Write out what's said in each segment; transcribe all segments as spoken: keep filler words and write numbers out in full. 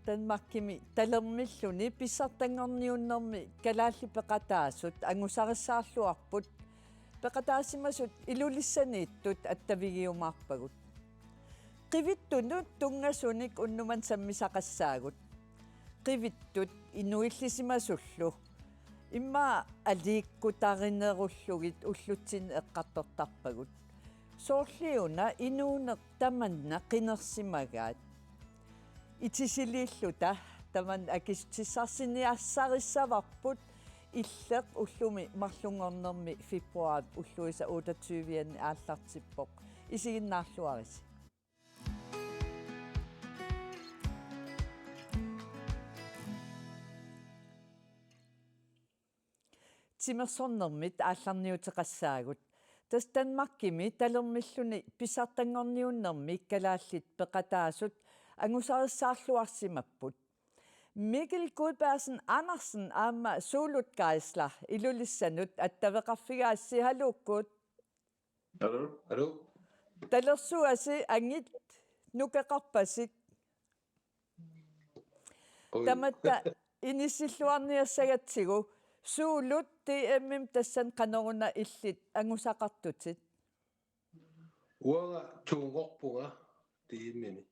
Danmarkimi talermilluni pissartanngorniunnermi kalaallit peqataasut angusarissaarluarput, peqataasimasut Ilulissaniittut attavigiumaarpagut. Qivittunut tunngasunik unnummat sammisaqassaagut. Qivittut inuillisimasullu immaqa aliikkutarinerullugit ullutsinni eqqartortarpagut. Soorliuna inuuneq tamanna qinersimagaat. Itisiliilluta tamanna akissutissarsinnaassarissavagut. Illeq ullumi marlunngornermi februaarip ulluisa otteogtyve-anni aallartippoq. Isiginnaarluarisi. Timersornermit aallarniuteqassaagut. Tassa Danmarkimi talermilluni pissartanngorniunnermi kalaallit peqataasut angusarissaarluarsimapput. Mikkel Gudbergsen Andersen aamma Suulut Geisler Ilulissanut attaveqarfigaassi, haluukkut. Hallo. Hallo. Talersuasi angit nukeqarpasik. Oj. Tamatta inissilluarniassagatsigu, Suulut D M-imi tassani qanoruna illit angusaqartutit? Uanga toorpunga D M-imi.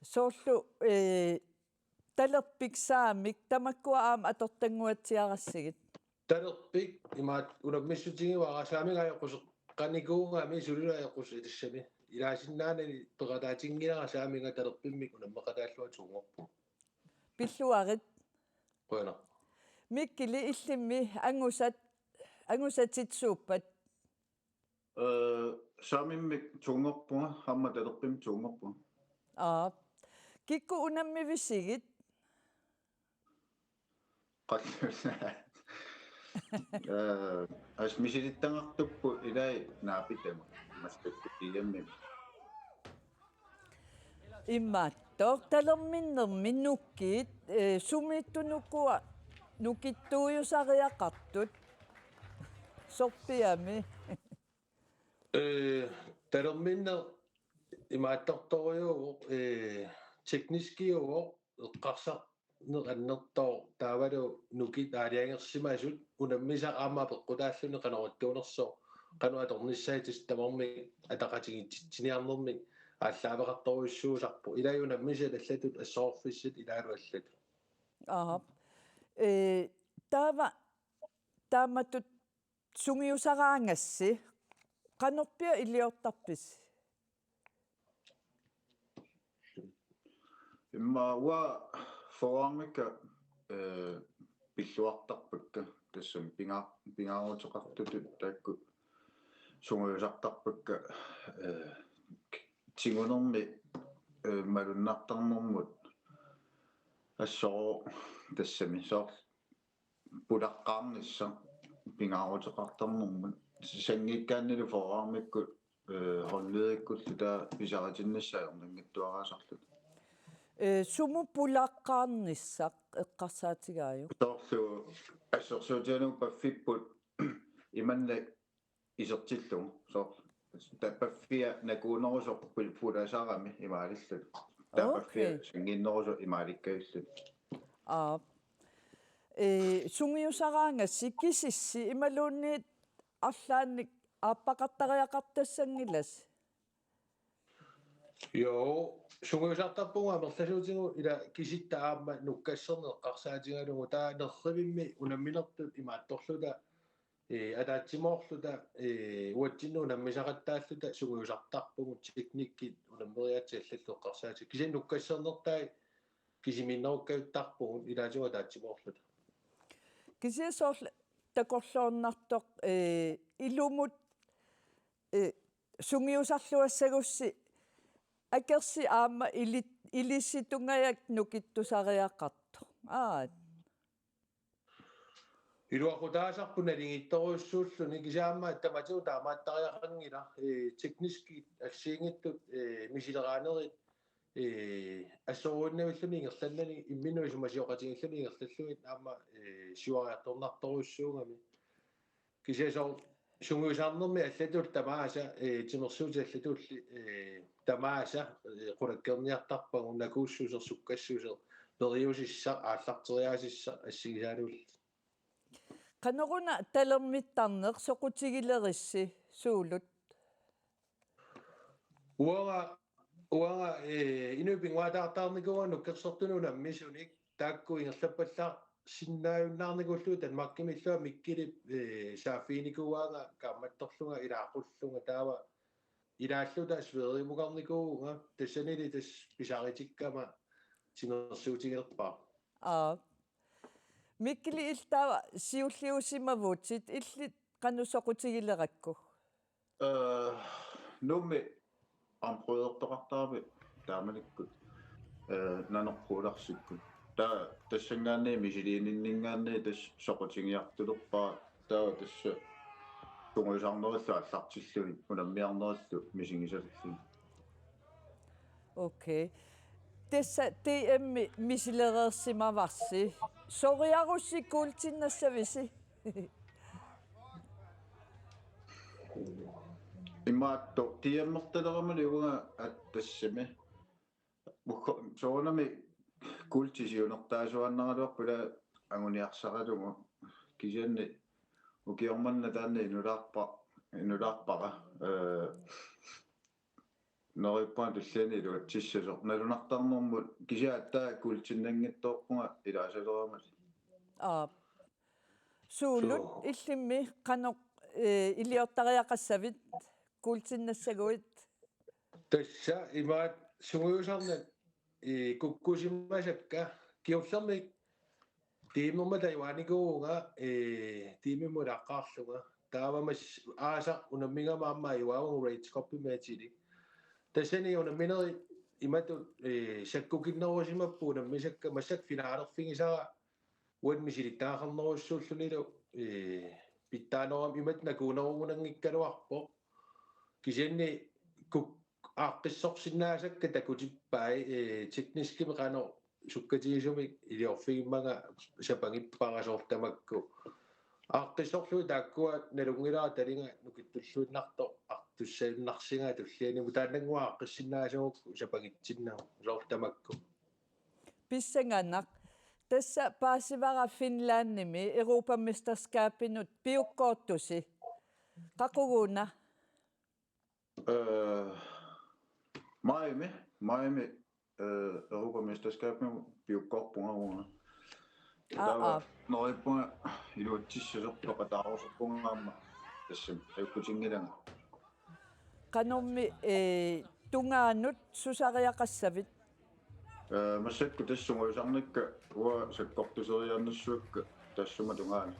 Soorlu, eh, talerpik saamik, tamakkua aamma atortannguatsiarassigit. Talerpik imaat unammissutigiuara, saamiga ajoquseqanikuugami, sulilu ajoquseqanikuugami. Ilaasinnaanani peqataatinngilara saamiga, talerpimmik unammeqataallugu toorpunga. Pilluarit. Qujanaq. Mikkili, illimmi angusat, angusatit suuppat? Eh, saamimmik toorpunga, aamma talerpimmik toorpunga. Aap. Kikkut unammivisigit? Qal-, eh, as misilittagartupput ilai naapitama. Maskattu D M-imi. Imaattoq, talerminnermi nukiit, eh, sumiittunuku nukittuujusariaqartut? Sorpiami. Eh, talerminneq imaattortorujuuvoq, eh, tekniskiuvoq, eqqarsarneq annertooq, taavalu nukiit aalajangersimasut, unammisaq aamma peqqutaalluni qanoq ittuunersoq, qanoq atornissaat, tassa tamarmik ataqatigiissitsiniarnermik aallaaveqartorujussuusarpoq. Ilai unammisat allatut, assorsuaq ilaalu allatut. Aap. Eh, taava taamatut sungiusaraangassi, qanorpiaq iliortarpisi? Immaqa uanga fyrremikka, eh, pilluartarpakka, tassami pinga-, pingaaruteqartutut taakku sungiusartarpakka, eh, tigunermi, eh, malunnartarnermut, assut tassami soorlu pulaqqaarnissaq pingaaruteqartarnermut, sanngikkaannilu fyrremikkut, eh, håndledikkullu taava pisaritinnissaa ajornanngitsuaraasarluta. Eh, sumut pulaqqaarnissaq eqqarsaatigaajuk? Soorlu assersuutigalugu paffipput imannak isertillugu. Soorlu tapaffia nakuunerusoq pu-, pulasarami imaalilluta. Tapaffia Okay. Sannginnerusoq imaalikkajulluta. Aap. Eh, sungiusaraangassi kisissi imaluunniit arlaannik aappaqartariaqartassanngilasi? Jo, sungiusartarpugut amerlasuutigut, ila kisitta aamma nukkasserneq eqqarsaatigalugu, taava nerrivimmi unamminertut imaattorluta, eh, ataatsimoorluta, eh, uatsinnut unammisaqattaalluta sungiusartarpugut, teknikkit unammeriaatsit allallu eqqarsaatigit. Kisianni nukkassernertai kisimiinnerukkajuttarpugut ilaatigut ataatsimoorluta. Kisianni soorlu takorloornartoq, eh, ilumut, eh, sungiusarluassagussi akersi aamma ili-, ilissitungajak nukittusariaqartoq. Aat. Iluaqutaasarpoq nalingittorujussuulluni, kisianni aamma tamatigut taamaattariaqanngilaq, eh, tekniskit assigiinngitsut, eh, misileraanerit, eh, assoruinnavilluni ingerlannani, imminnut isumasioqatigiilluni ingerlallugit aamma, eh, siuariartornartorujussuugami. Kisianni soorlu sungiusarnermi allatut tamaasa, eh, timersuutit allatulli, eh, tamaasa, eh, qulakkeerniartarpagut, nakuussuseq, sukkassuseq, periusissaq, aallarteriaasissaq assigisaaluillu. Qanoruna talermittarneq soqutigilerissi Suulut? Uanga, uanga, eh, inuit pinnguaataartaarnikuuaat nukkersortunut unammisunik, taakku ingerlappallaarsinnaajunnaarnikuullugu Danmarkimiillunga Mikkelip, eh, saaffiginikuuaanga kaammattorlunga ilaaqullunga, taava ilaalluta Sverigemiinngarnikuuvunga, tassanili tassa pisaritikkama timersuutigilerpara. Aap. Mikkel, illit taava siulliusimavutit, illit qanoq soqutigilerakku? Eh, Nuummi aamma qujortoqartarami taamanikkut, eh, nanorquularsikkut. Taava tassanngaanniit misiliininninngaanniit tassa soqutigiartulerpara, taava tassa sungiusarnerillu aallartillugit unammiarnerillu misigisarlugit. Okay. Tassa D M-i misilereersimavarsi. Soriarussi kuultinnassavisi? Imaattoq D M-ertaleramali uanga attassami. Ukko-, soorunami kuulti siunertaasuaannaraluarpoq, ila anguniarsaralugu. Kisianni ukioq manna taanna inulaarpa-, inulaarpara. Eh, neriuppunga tulliani iluatsissasoq. Nalunartarnermut kisianni aatsaat kuultinnanngitsoorpunga ilaasaleramali. Aap. Suulut, Suu. Illimmi qanoq, eh, iliortariaqassavit, kuultinnassaguit? Tassa imaat sungiusarnat, eh, kukkusimasakka, kingullermik D M-ermata ajugaanikuuvunga, eh, D M-imut ilaaqqaarlunga. Taava massa aasaq unammigama aamma ajugaavunga Rage Cupimik atilik. Tassani unamminerit imatut, eh, sakkukinnerusimapput unammisakka, massakkut finalerfigisara uani misilittagaqarnerussuullunilu, eh, pitsaanerummat imatut nakuunerugunanngikkaluarpoq. Kisianni kuk-, aaqqissorsinnaasakka takutippai, eh, tekniskimik qanoq sukkatigisumik iliorfigimmanga sapangippara, soorlu tamakku. Aaqqissorlugit taakkua nalunngilara talinga nukittulluinnartoq artussaannarsigaa tullianimut, taannannguaq aaqqissinnaasagut sapangitsinnagu, soorlu tamakku. Pissanganaq. Tassa paasivara Finlandimi Europamesterskabinut piukkoortusi. Qaqugu una? Eh, Majimi, Majimi, eh, Europamesterskabimut piukkoorpunga uanga. Aa, taava aa. Neriuppunga iluatsissasoq, peqataarusuppungama tassami ajukkutinnginnama. Qanormi, eh, tungaanut susariaqassavit? Eh, massakkut tassa sungiusarnikka uanga sakkortuseriaannassavakka taassuma tungaanut.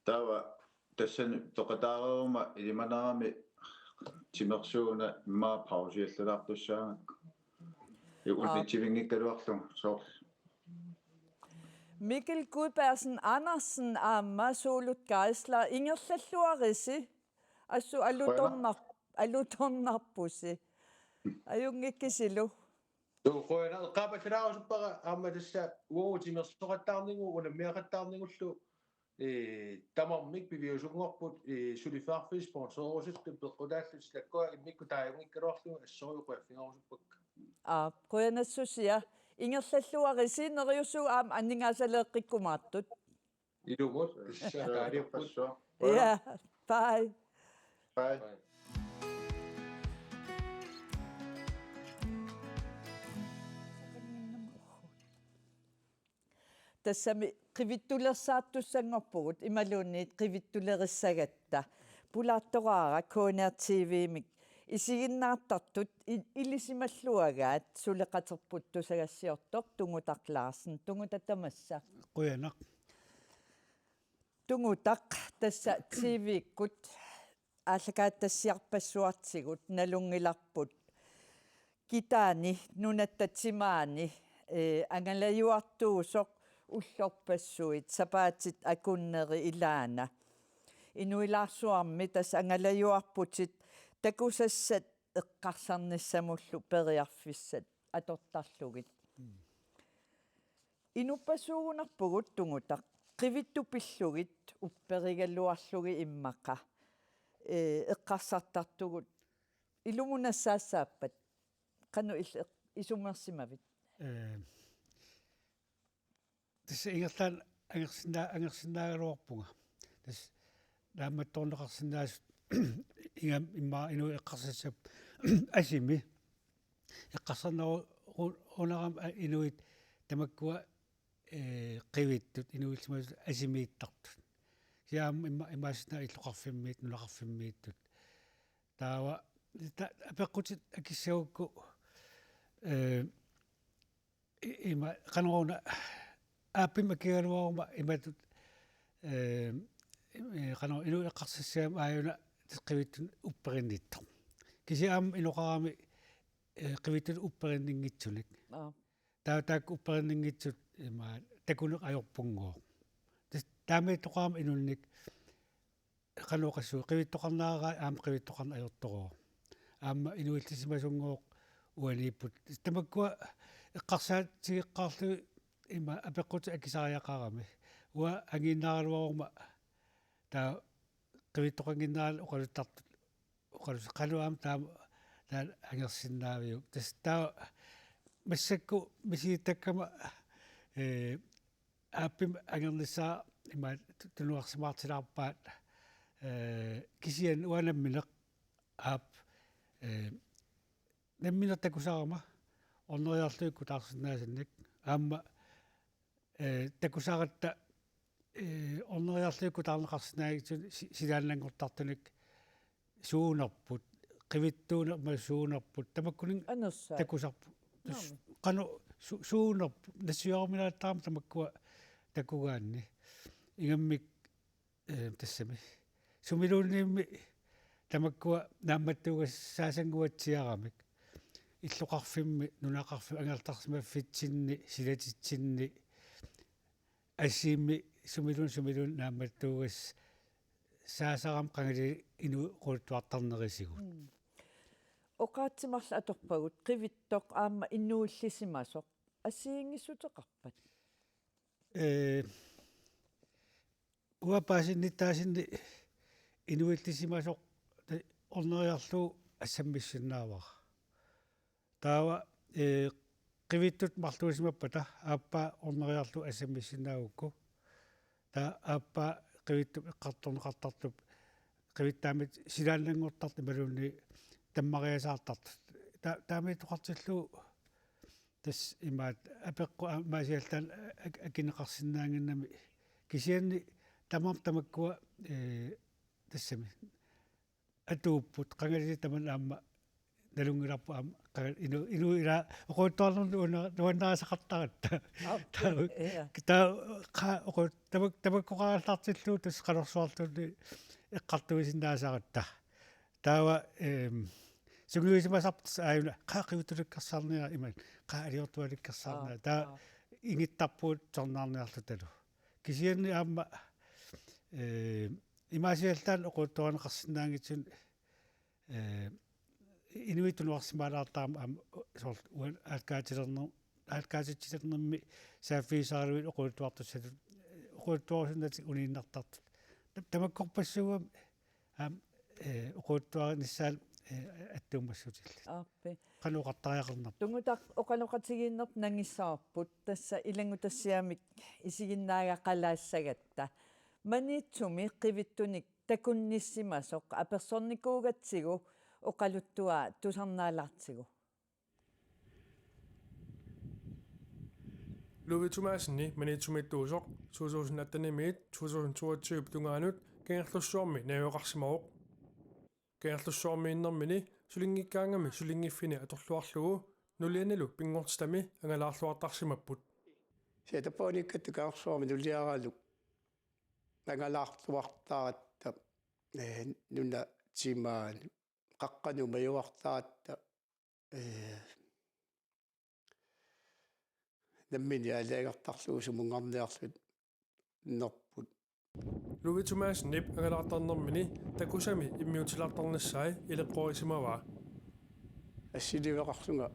Taava tassani peqataareeruma ilimanarami timersuuna immaqa pausiallalaartussaagakku. Aa. Unnitsivinngikkaluarlunga soorlu. Mikkel Gudbergsen Andersen aamma Suulut Geisler, ingerlalluarisi, assut alutornar-, alutornarpusi. Ajunngikkisilu. Suu, qujanaq, eqqaapallalaarusuppara aamma tassa uagut timersoqattaarnigu, unammiaqattaarnigullu, eh, tamarmik piviusunngorput, eh, suliffeqarfiit sponsorerusuttut peqqutaallutik, taakku immikkut taajunngikkaluarlugu assorujussuaq qujaffigaarusuppakka. Aa, qujanassusia. Ingerlalluarisi, neriusugut aamma aningaasaleeqqikkumaartut. Ilumut, tassa taaliupput. Ja, bye. Bye. Bye. Tassami qivittulersaartussanngorpugut imaluunniit qivittulerissagatta. Pulaartoraara K N R T V-mik isiginnaartartut i-, ilisimalluagaat suleqaterput tusagassiortoq Tungutaq Larsen. Tungutaq tamassa. Qujanaq. Tungutaq, tassa T V-kkut aallakaatitassiarpassuartigut nalunngilarput kitaani nunatta timaani, eh, angalajuartuusoq ullorpassuit, sapaatit akunneri ilaana. Inuilaarsuarmi tassa angalajuarputit takusassat eqqarsarnissamullu periarfissat atortarlugit. Mm. Inuppasuugunarpugut Tungutaq, qivittup pillugit upperigaluarlugit immaqa, eh, eqqarsartartugut, ilumut nassaassaappat? Qanoq il-, isummersimavit? Ee, tassa ingerlaannaq angersinnaa-, angersinnaagaluarpunga. Tassa naammattoorneqarsinnaasut ingammik immaqa inuit eqqarsassappat asimi. Eqqarsarneru-, ru-, runarami a-, inuit tamakkua, ee, qivittut inuullisimasut asimiittartut. Kisianni aamma ima-, imaassinnaavoq illoqarfimmiit-, nunaqarfimmiittut. Taava ta-, apeqqutit akissagukku, ee, i-, ima qanoruna aappimmi akigaluaruma imatut, ee, ee, qanoq inuit eqqarsassagamik aajuna tassa qivittunik upperinnittoq. Kisianni aamma inoqarami, ee, qivittunik upperinninngitsunik. Aa. Taava taakku upperinninngitsut ima takuneq ajorpunngooq. Tassa taamaattoqarami inunnik qanoq oqassuunga qivittoqarnerai aamma qivittoqarneq ajortoruvoq. Aamma inuillisimasunngooq uaniipput. Tamakkua eqqarsaatigeqqaarlugit ima apeqqutit akisariaqarami. Uanga angiinnaaraluaruma taava qivittoqannginnerani oqaluttartut. Oqaluseq qanoq aamma taama taanna angersinnaaviuk. Tassa taava massakkut misigittakkama, ee, aappimmi angernissara ima tu-, tunuarsimaartilaarpaat, ee, kisianni uanga nammineq aap, ee, nammineq takusarama orneriarlugit kutaarsinnaasannik aamma, ee, takusaratta, ee, orneriarlugit kutaarneqarsinnaanngitsumik si-, silaannanngortartunik suunerput, qivittuunerma suunerput, tamakkuninnga Anersaat. Takusarput. Naamik. Qanoq su-, suunerput, nassiuaruminaattarami tamakkua takugaanni. Ingammik, ee, tassami. Sumiluunniimmi tamakkua naammattuugassaasanguatsiaramik. Illoqarfimmi, nunaqarfimmi, angerlarsimaffitsinni, silatitsinni, asimi sumiluunniit, sumiluunniit naammattuugassaasarami qangali inuit oqaluttuartarnerisigut. Mm. Oqaatsit marluk atorpagut, qivittoq aamma inuullisimasoq. Assigiinngissuteqarpat? Ee, uanga paasinnittaasinni inuullisimasoq ta-, orneriarlugu assammissinnaavara. Taava, ee, qivittut marluusimappata aappaa orneriarlugu assammissinnaagukku. Taava aappaa qivittup eqqartorneqartartup qivittaamik silaannanngortartut imaluunniit tammariasaartartut. Ta-, taamaattoqartillugu tassa imaattoq apeqqut aamma imaasiallaannaq ak-, akineqarsinnaannginnami kisianni tamarmik tamakkua, ee, tassami atuupput, qangali tamanna aamma nalunngilarput aamma qangali inu-, inuit ilaa oqaluttuarnermut nuanna-, nuannarisaqartaratta. Aap, taava, ja. Taava qaa oqal-, tamak-, tamakkoqarallartillugu tassa qanorsuarluunniit eqqartuisinnaasaratta. Taava, ehm, sungiusimasarput aajuna qaa qivittulikkersaarniaruk imaluunniit qaa aliortualikkersaarniaruk. Aap, taava aap. Ingittarpugut sornaarniarlutalu. Kisianni aamma, ee, imaasiallaannaq oqaluttuarineqarsinnaanngitsunik, ee, inuit tunuarsimaalaartarami aamma soorlu uani aallakaatilerner-, aallakaatitsilernermi saaffigisaraluit oqaluttuartussatut, oqaluttuarusunnatik uniinnartartut. Ta-, tamakkorpassuugami aamma, ee, oqaluttuarinissaat, ee, attuumassutillit. Aappi. Qanoq oqartariaqarnerput. Tungutaq oqaloqatigiinnerput nangisavarput, tassa ilanngutassiamik isiginnaagaqalaassagatta. Maniitsumi qivittunik takunnissimasoq apersornikuugatsigu oqaluttuaa tusarnaalaartigu. Ludvig Thomassenip Maniitsumiittuusoq to tusind atten-imiit to tusind toogtyve tungaanut Kangerlussuarmi najugaqarsimavoq. Kangerlussuarmiinnermini sulinngikkaangami sulinngiffini atorluarlugu nulianilu pinngortitami angalaarluartarsimapput. Siatapaaniikkatta Kangerlussuarmi nuliaralu angalaarluartaratta, ee, nunap timaani qaqqanut majuartaratta, ee, nammineq aalajangertarlugu sumunngarniarlugu nerput. Ludvig Thomassenip angalaartarnermini takusami immiussilaartarnissaa ileqqorisimavaa. Assiliveqarlunga,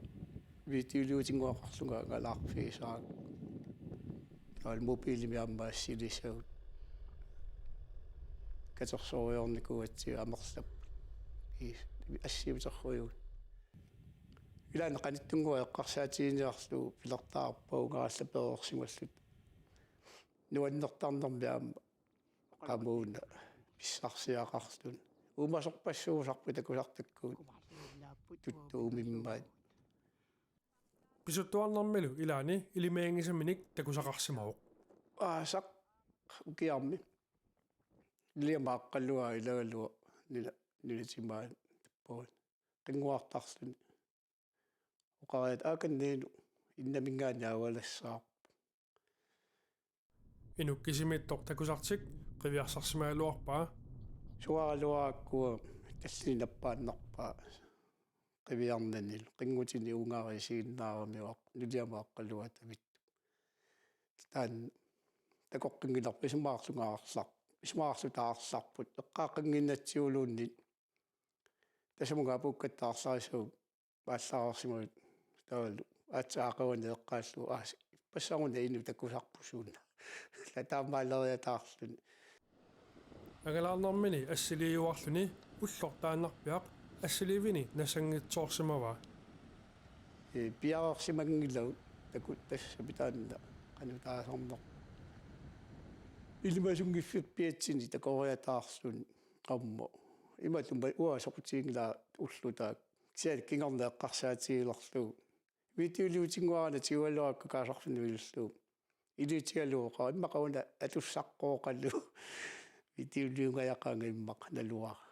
videoliutinnguaqarlunga angalaarfigisara. Taavalu mobilimik aamma assilisagut. Katersorujoornikuugatsigu amerlapput. Ii, assiuterrujugut. Ilaanni qanittunnguaq eqqarsaatiginiarlugu pilertaarpagut ungaarallarpassuarsimalluta. Nuannertarnermi aamma qamuuna pissarsiaqarluni. Uumasorpassuusarput takusartakkavut tuttuumimmaat. Pisuttuarnermilu ilaanni ilimaginngisaminik takusaqarsimavoq. Aasaq ukiarmi. Nuliama aqqaluaa ilagalua nuna, nunatimaat tappavat. Qinnguartarluni. Oqariat aakanniinu innaminngaanniit avalassaaq. Inuk kisimiittoq takusartik qiviarsarsimagaluarpaa. Suaaraluarakkua tallini nappaannarpaa qiviarnanilu. Qinngutini uungaarisiinnaaramiuaq nuliama aqqaluaa tavittu. Taanna takoqqinngilarput isumaqarlunga aarlar-, isumaqarluta aarlarput. Eqqaaqqinngitsiguluunniit. Tassunga apuukkatta aarlarissavat aallareersimapput taavalu aatsaat aqaguani eqqaallugu aasiit ippassaq una inuk takusarput suunaa. Taamaaleriataarluni. Angalaarnermini assiliiuarluni ulloq taannarpiaq assiliivini nassanngitsoorsimavaa. Ee, piareersimanngilagut takuttassa pitaanna qanoq taasarneq. Ilimasunngiffippassuarni takoriataarluni aamma. Imatut uanga soqutiginngilara ulloq taakku. Kisianni kingorna eqqarsaatigilerlugu. Videoliutinnguarana tigugaluarakku kaasarfinnut ilillugu. Iliutigalugu oqarpoq immaqa una atussaqqooqalu. Videoliungajaqaanga immaqa naluara.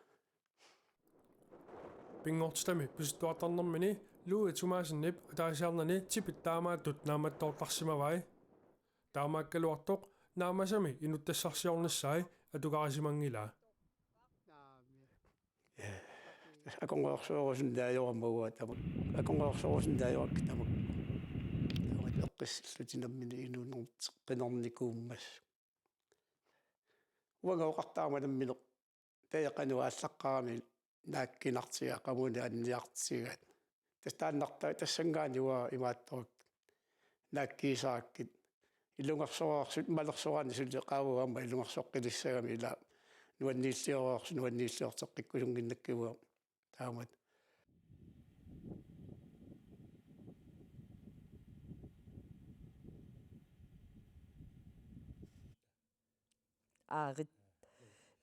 Pinngortitami pisuttuartarnermini Louis Thomassenip ataasiarnani tipit taamaattut naammattoortarsimavai. Taamaakkaluartoq naammasami inuttassarsiornissai atugarisimanngilaa. Akornariarsuarusunnaajorama uanga tamakku. Akornariarsuarusunnaajorakku tamakku. Tamakku eqqissillutik nammineq inuunertik qinernikkuummassuk. Uanga oqartarama nammineq taja qanoq aallaqqaarami naakkinartiga qamuuna anniartigaat. Tassa taannartaa tassanngaanniit uanga imaattoq naakkiisarakkit. Ilungersorsuit malersoraanni suli qaavunga aamma ilungersoqqilissagami ila nuanniilliorsuit nuanniilliorteqqikkusunnginnakkit uanga taamatut. Aarit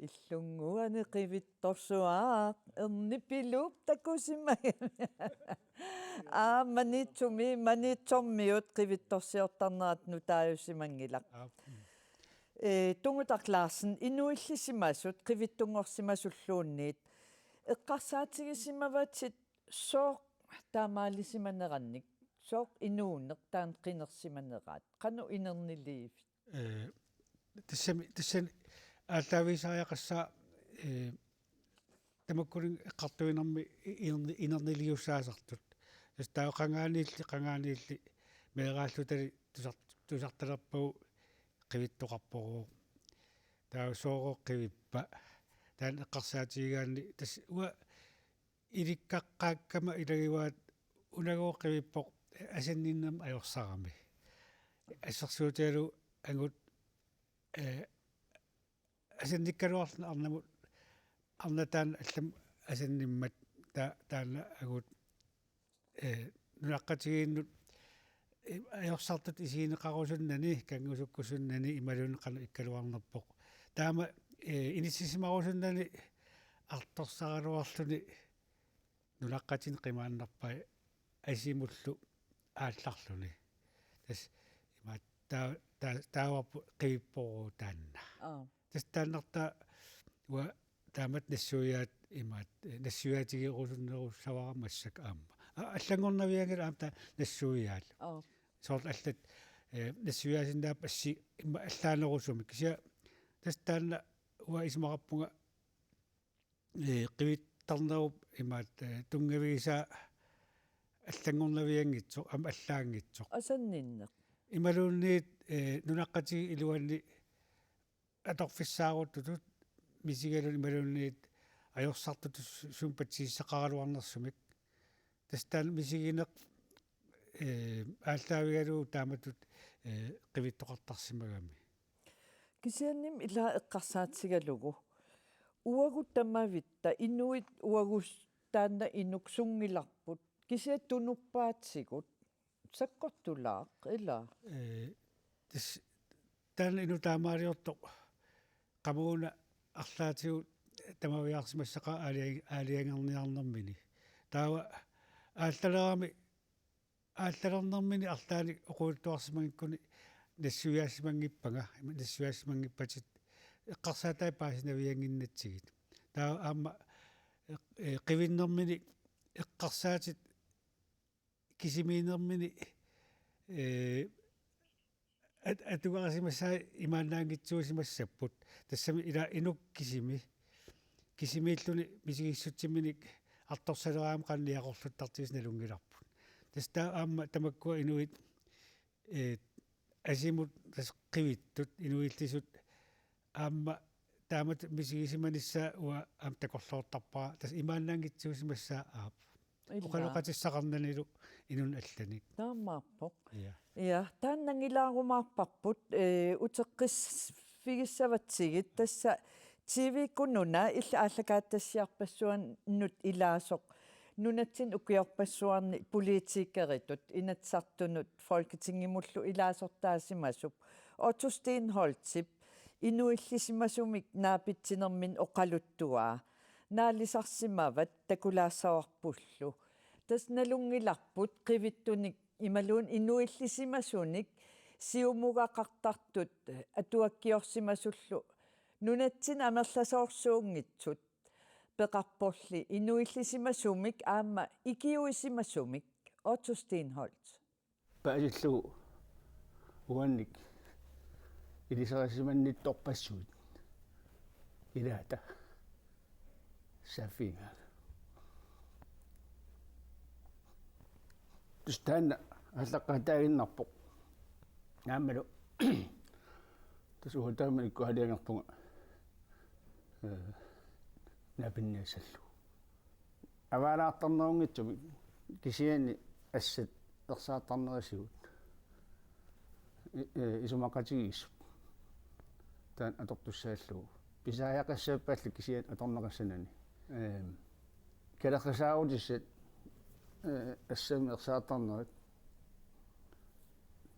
illunnguani qivittorsuaq ernipiluup takusimagami. Aa, Maniitsumi, Maniitsormiut qivittorsiortarnerat nutaajusimanngilaq. Aap. Ee, Tungutaq Larsen, inuillisimasut qivittunngorsimasulluunniit eqqarsaatigisimavatit sooq taamaalisimanerannik, sooq inuuneq taanna qinersimaneraat, qanoq inerniliivit? Ee, tassami, tassani aallaavigisariaqassaaq, ee, tamakkuninnga eqqartuinermi i-, inerni-, inerniliussaasartut. Tassa taava qangaaniilli, qangaaniilli meeraallutali tusart-, tusartalerpagu qivittoqarpoq. Taava soorlu qivippa. Taanna eqqarsaatigigaanni tassa uanga ilikkaqqaakkama ilagivaat unagooq qivippoq asanninnermik ajorsarami. Assersuutigalugu angut, ee, asannikkaluarluni arnamut, arnat taanna allamut asannimmat ta-, taanna angut, ee, nunaqqatigiinnut, ee, ajorsartutut isigineqarusunnani, kanngusukkusunnani imaluunniit qanoq ikkaluarnerpoq. Taama, ee, inissisimarusunnani artorsaraluarluni nunaqqatini qimaannarpai asimullu aallarluni. Tassa imaat taa-, taa-, taavarput qivippoq taanna. Aa. Tassa taannartaa uanga taamatut nassuiaat imaat, eh, nassuiaatigerusunnerussavara massakkut aamma. A-, allanngornavianngilaq aamma taava nassuiaat. Aa. Soorlu allat, eh, nassuiaasinnaapput assi immaqa allaanerusumik. Kisianni tassa taanna uanga isumaqarpunga ee, qivittarnerup imaat, ee, tunngavigisaa allanngornavianngitsoq, aamma allaanngitsoq. Asanninneq. Imaluunniit, ee, nunaqqatigiit iluanni atorfissaaruttutut misigaluni imaluunniit ajorsartutut su-, sumut patsisissaqaraluarnersumik. Tassa taanna misigineq, ee, aallaavigalugu taamatut, ee, qivittoqartarsimagami. Kisiannimi ila eqqarsaatigalugu. Uagut tamavitta, inuit uagut taanna inuk sunngilarput, Kisianni tunuppaatigut sakkortulaaq, ilaa? Ee, tassa taanna inuk taamaaliortoq qamuuna arlaatigut tamaviaarsimassaqaaq aalaja-, aalajangerniarnermini. Taava aallalerami, aallalernermini arlaannik oqaluttuarsimanngikkunik nassuiaasimanngippanga, nassuiaasimanngippatsit eqqarsaataat paasinaviannginnatsigit. Taava aamma, ee, qivinnermini eqqarsaatit kisimiinnermini, ee, at-, atugarisimassaat imaannaanngitsuusimassapput. Tassami ila inuk kisimi, kisimiilluni misigissutsimminik artorsaleraangama qanoq niaqorluttartigisoq nalunngilarput. Tassa taava aamma tamakkua inuit, ee, asimut tassa qivittut, inuillisut aamma taamatut misigisimanissaa uanga aamma takorloortarpara. Tassa imaannaanngitsuusimassaaq aap. Ilaa. Oqaloqatissaqarnanilu inunnut allanik. Taamaappoq. Ja. Ja, taanna nangilaarumaarparput, ee, uteqqiffigissavatsigit tassa T V-kkut nuna illit aallakaatitassiarpassuannut ilaasoq nunatsinni ukiorpassuarni politikeritut Inatsisartunut Folketingimullu ilaasortaasimasup Otto Steenholdtip inuillisimasumik naapitsinermini oqaluttuaa naalisarsimavat takulaassavarpullu. Tassa nalunngilarput qivittunik imaluunniit inuillisimasunik siumugaqartartut atuakkiorsimasullu nunatsinni amerlasoorsuunngitsut peqarporli inuillisimasumik aamma ikiuisimasumik. Otto Steenholdt. Paasillugu uannik ilisarisimannittorpassuit ilaata saaffigigaanga. Tassa taanna aallaqqaataaginnarpoq. Aammalu tassa uanga taamanikkut aalajangerpunga, ee, naapinniassallugu. Avaalaartarnerunngitsumik kisianni assat ersaartarnerisigut. I-, ee, isumaqatigiissut. Taanna atortussaallugu. Pisariaqassappallu kisianni atorneqassanani. Eem, kalerrisaarutissat, ee, assammik ersaartarnerit.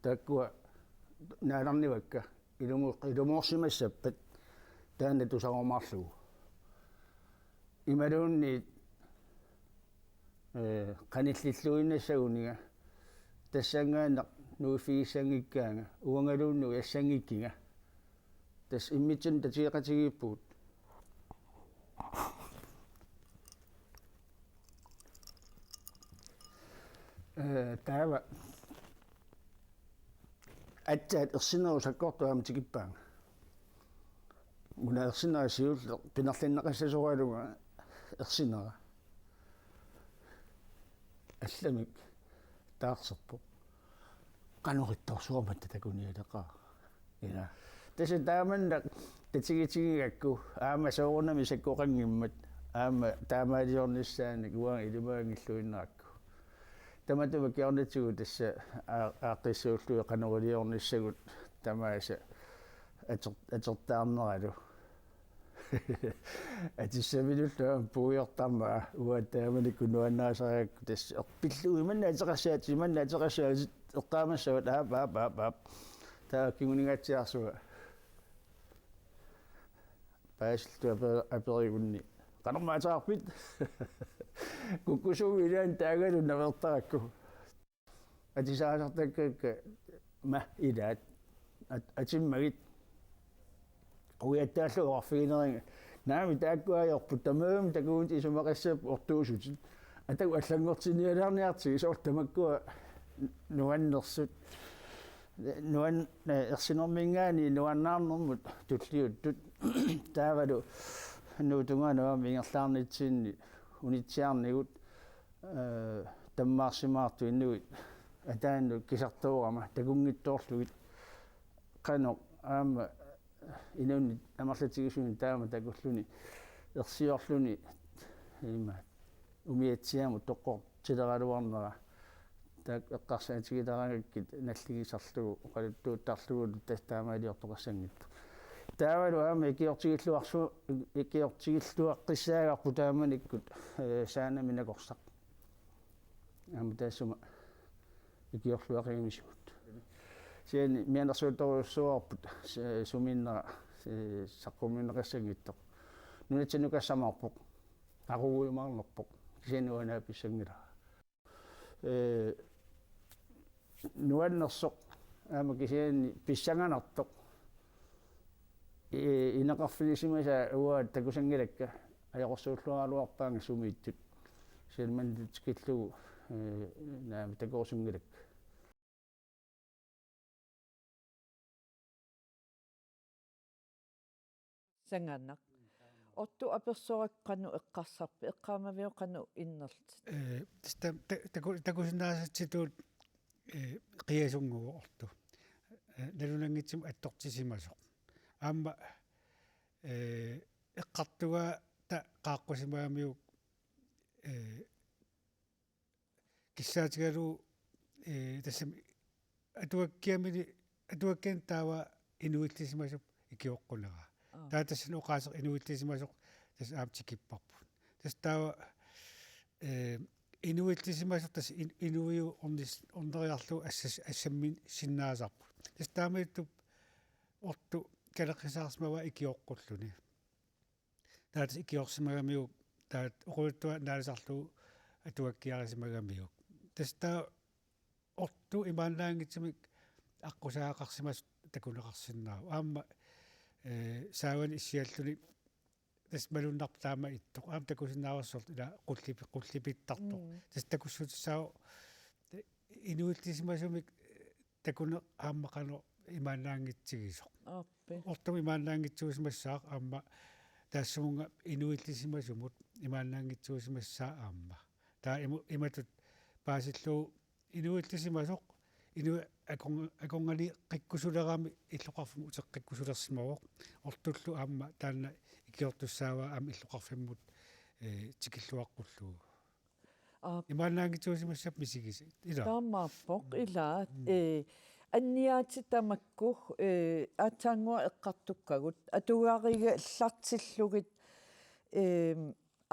Taakkua naalarnivakka. Ilumu-, ilumoorsimassappat taanna tusarumaarlugu. Imaluunniit, ee, qanillilluinnassaguniga tassanngaannaq nuiffigissanngikkaanga, uangaluunniit assanngikkikka. Tassa immitsinnut tatigeqatigiippugut. Ee, taava aatsaat ersinerup sakkortup aamma tikippaanga. Una ersinera siulleq pinerlinneqassasoralugu ersinera. Allamik taarserpoq. Qanoq ittorsuarmata takunialeqaara. Ila. Tassa taamannak tatigitigigakku aamma soorunami sakkoqanngimmat aamma taamaaliornissaanik uanga ilimaanngilluinnarakku. Tamatuma kingornatigut tassa aa-, aaqqissuullugit qanoq iliornissagut tamaasa ater-, atertaarneralu. Atissaminullu aamma puigortarmat uanga taamanikkut nuannarisarigakku tassa erpillugu imanna ateqassaatit, imanna ateqassaatit eqqaamassavat aap, aap, aap, aap. Taava kinguningaatsiarsuaq. Paasilluta ape-, aperigunni. Qanormaa ateqarpit? Kukkusumik ilaanni taagalu naveertarakku. Atisaasartakkakka ma ilaat. At-, atimmagit. Quiattaallu oqarfiginerin. Naamik taakku ajorput tamarmik takugunik isumaqassapput ortuusutit. Atagu allanngortinnialaarniartigit soorlu tamakkua nuannersut. Nuan-, eh, ersinerminngaanniit nuannaarnermut tulliuttut. Taavalu nuup tungaanut aamma ingerlaarnitsinni unitsiarnigut, eh, tammaarsimaartut inuit ataannut kisartoorama takunngitsoorlugit qanoq aamma inunnit amerlatigisunik taama takulluni ersiorluni ima umiatsiamut toqqortileraluarnera taakku eqqarsaatigileraangakkit nalligisarlugu oqaluttuuttarlugulu tassa taamaaliortoqassanngitsoq. Taavalu aamma ikiortigilluarsu-, ikiortigilluaqqissaagarput taamanikkut, eh, Saanami nakorsaq. Aamma taassuma ikiorluaqimisigut. Kisianni mianersuutorujussuuarput, se-, sumiinnera, se-, saqqummiunneqassanngitsoq. Nunatsinnukassamaarpoq. Aqugujumaarnerpoq. Kisianni uanga naapissanngilara. Ee, nuannersoq aamma kisianni pissanganartoq. Ee, ineqarfigisimasaat uanga takusanngilakka, ajoqersuulluaraluarpaannga sumiittut. Kisianni manna tikillugu, ee, naamik takorusunngilakka. Sanganaq. Ortut apersorakku qanoq eqqarsarpit, eqqaamaviuk qanoq innerlutit? Ee, tassa ta-, ta-, taku-, takusinnaasatsitut, ee, qiasunnguuvoq ortut. Ee, nalunanngitsumik attortisimasoq. Aamma, ee, eqqartugaata qaaqqusimagamiuk, ee, kissaatigalugu, ee, tassami atuakkiamini, atuakkiani taava inuillisimasumik ikioqquneraa. Aa. Taava tassani oqaaseq inuillisimasoq tassa aamma tikipparput. Tassa taava, ee, inuillisimasoq tassa in-, inuiup ornis-, orneriarlugu assas-, assammisinnaasarput. Tassa taamaattup ortut kaleqqisaarsimavaat ikioqqulluni. Taava tassa ikiorsimagamiuk, taava oqaluttuaq naalisarlugu atuakkiarisimagamiuk. Tassa taava ortut imaannaanngitsumik aqqusaagaqarsimasut takuneqarsinnaavoq. Aamma, ee, saavani issialluni tassa malunnarpoq taama ittoq. Aamma takusinnaavarsi soorlu ila qullipi-, qullipittartoq. Mm. Tassa takussutissaavoq inuillisimasumik takuneq aamma qanoq imaannaanngitsigisoq. Aappi. Ortumut imaannaanngitsuusimassaaq aamma taassumunnga inuillisimasumut imaannaanngitsuusimassaaq aamma. Taava imu-, imatut paasillugu inuillisimasoq inuit akorn-, akornanniiqqikkusulerami illoqarfimmut uteqqikkusulersimavoq. Ortullu aamma taanna ikiortussaavaa aamma illoqarfimmut, ee, tikilluaqqullugu. Aap. Imaannaanngitsuusimassapput misigisat. Ilaa. Taamaappoq, mm, ilaat, mm, ee, anniaatit tamakku, ee, aatsaannguaq eqqartukkagut, atugarigallartillugit, ee,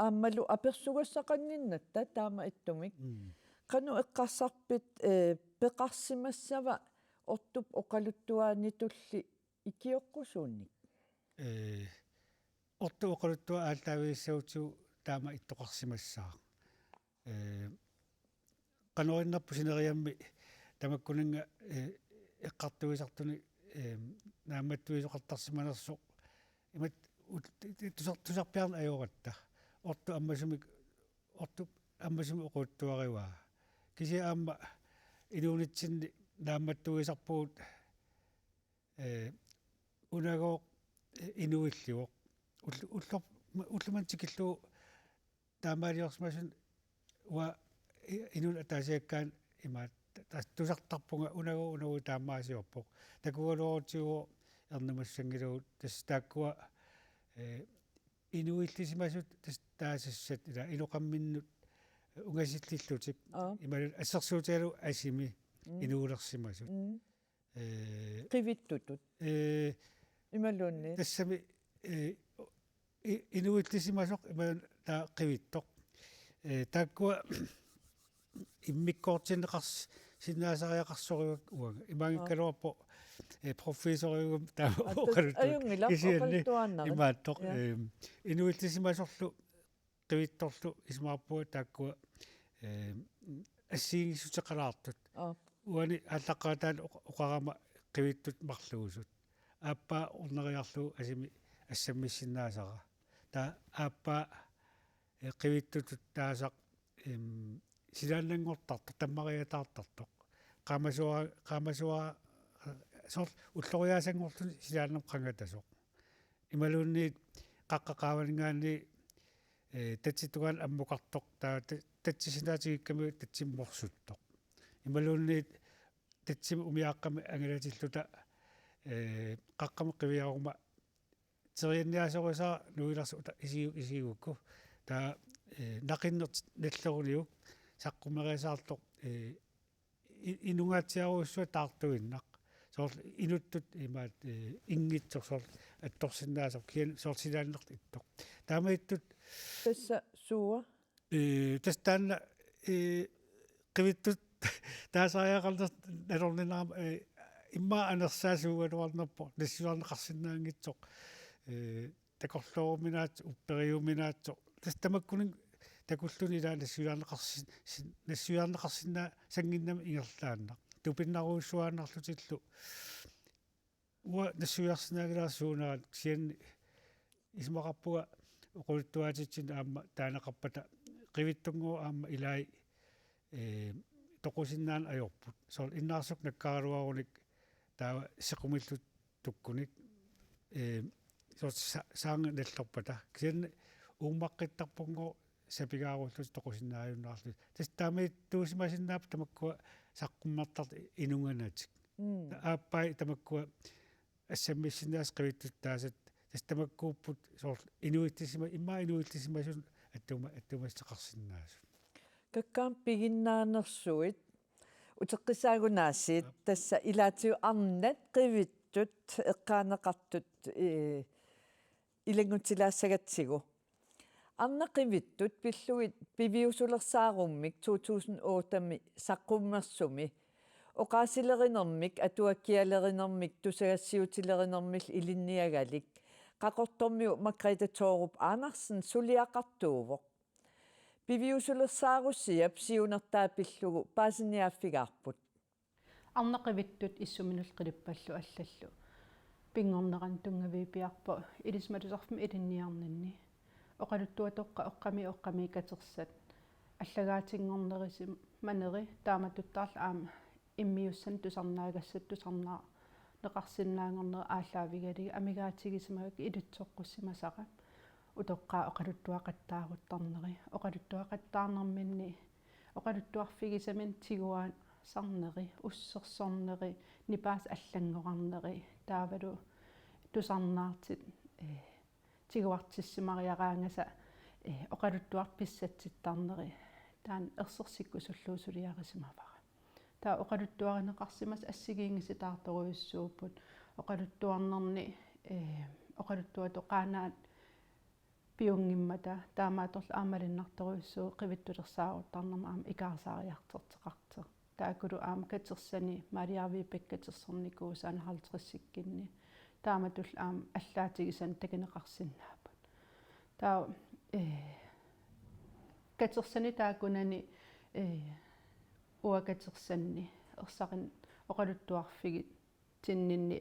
aammalu apersugassaqannginnatta taamaattumik. Mm. Qanoq eqqarsarpit, ee, peqarsimassava ortup oqaluttuaanitulli ikioqqusuunnik? Ee, ortup oqaluttuaq aallaavigissagutsigu taama ittoqarsimassaaq. Ee, qanoq innerput sineriammi tamakkuninnga, ee, eqqartuisartuni, ee, naammattuisoqartarsimanersoq. Imatut ut-, tusar-, tusarpiarneq ajoratta. Ortup ammasumik, ortup ammasumik oqaluttuarivaa. Kisianni aamma inuunitsinni naammattuisarpugut, ee, unagooq, ee, inuillivoq. Ull-, ullor-, ulloq manna tikillugu taamaaliorsimasunga uanga i-, inunnut ataasiakkaanut imaattoq ta-, ta-, tusartarpunga unagooq, unagooq taamaasiorpoq. Takugaluarutsigu ernumassanngilagut tassa taakkua, ee, inuillisimasut tassa taasassat ila inoqamminnut ungasillillutik. Aa. Imaluunniit assersuutigalugu asimi, mm, inuulersimasut. Mm. Ee, qivittutut. Ee, imaluunniit. Tassami, ee, i-, inuillisimasoq imaluunniit taava qivittoq. Ee, taakkua immikkoortinneqars-, sinnaasariaqarsorivakka uanga. Imaanngikkaluarpoq, ee, professoriugama taama. Aa, tas-, oqaluttuut. Ajunngilaq, kisianni oqaluttuaannarami. Imaattoq, ja, ee, inuillisimasorlu qivittorlu isumaqarpunga taakkua, ee, assigiinngissuteqalaartut. Aap. Uani aallaqqaataani oq-, oqarama qivittut marluusut. Aappaa orneriarlugu asimi assammissinnaasara. Taava aappaa, ee, qivittutut taasaq, em, silaannanngortartoq, tammariataartartoq. Qaamasua-, qaamasua-, soorlu ulloriaasanngorluni silaannamut qangatasoq. Imaluunniit qaqqap qaavaninngaanniit, ee, tatsip tungaanut ammukartoq, taava ta-, tatsip sinaata tikikkamiuk tatsimut morsuttoq. Imaluunniit tatsimik umiaaqqamik angalatilluta, ee, qaqqamut qiviaruma terianniaasorisara nuilersoq uta isigu-, isigigukku. Taava, ee, naqinneq nalleruniuk saqqummeriasaartoq, ee, i-, inungaatsiarujussuaq taartuinnaq. Soorlu inuttut imaat, ee, inngitsoq soorlu attorsinnaasoq kisianni soorlu silaannartoq ittoq. Taamaattut. Tassa suua? Ee, tassa taanna, ee, qivittut taasariaqarneq nalorninarama, eh, immaqa anersaasuugaluarnerpoq, nassuiarneqarsinnaanngitsoq, eh, takorlooruminaatsoq, upperiuminaatsoq. Tassa tamakkununnga takulluni ilaa nassuiarneqarsin-, sin-, nassuiarneqarsinnaasannginnami ingerlaannaq. Tupinnarujussuaannarlutillu. Uanga nassuiarsinnaanngilara suunerani, kisianni isumaqarpunga oqaluttuaatitsinni aamma taaneqarpata qivittunngooq aamma ilai, eh, toqusinnaaneq ajorput. Soorlu innaarsuk nakkaraluarunik taava sequmillutik tukkunik, eh, soorlu sa-, saanga nallerpata. Kisianni uummaqqittarpunngooq sapigaarullutik toqusinnaajunnaarlutik. Tassa taamaattuusimasinnaapput tamakkua saqqummertartut inunganatik. Mm. Aappai tamakkua assammissinnaasut qivittut taasat, tassa tamakkuupput soorlu inuillissima-, immaqa inuillisimasut attuma-, attuumassuteqarsinnaasut. Kakkaak piginnaanersuit, uteqqissaagut aasiit, aap, tassa ilaatigut arnat qivittut eqqaaneqartut, eh, ilanngutilaassagatsigu. Arnat qivittut pillugit piviusulersaarummik to tusind otte-mi saqqummersumi oqaasilerinermik, atuakkialerinermik, tusagassiuutilerinermillu ilinniagalik Qaqortormiut Margrethe Thorup Andersen suliaqartuuvoq. Piviusulersaarusiap siunertaa pillugu paasiniaaffigaarput. Arnat qivittut issuminullu qilippallu allallu pinngornerani tunngaviipiarpoq ilisimatusarfimmi ilinniarninni. Oqaluttuatoqqat oqqami oqqami katersat allagaatinngornerisimaneri, taamatuttaarlu aamma immiussanik tusarnaagassat tusarnaaneqarsinnaanngornerat aallaavigalugit amigaatigisimagukkit ilitsoqqussimasara. Utoqqaat oqaluttuaqattaaruttarneri, oqaluttuaqattaarnerminni oqaluttuarfigisaminnut tiguaasarneri, ussersorneri, nipaasut allanngorarneri, taavalu tusarnaartut, eh, tiguartissimariaraangata, eh, oqaluttuartut pissatsittarneri, taanna ersersikkusullugu suliarisimavara. Taava oqaluttuarineqarsimasut assigiinngisitaartorujussuupput, oqaluttuarnerni, eh, oqaluttuatoqqaanaat piunngimmata, taamaattorli aamma malunnartorujussuuvoq qivittulersaaruttarnermut aamma ikaarsaariartorteqartoq. Taakkulu aamma katersani, Maria Vibeke Katersernikuusani halvtredsikkinni. Taamatullu aamma allaatigisannut takuneqarsinnaapput. Taava, eh, katersani taakkunani, eh, uanga katersanni ersarin-, oqaluttuarfigi- tinninni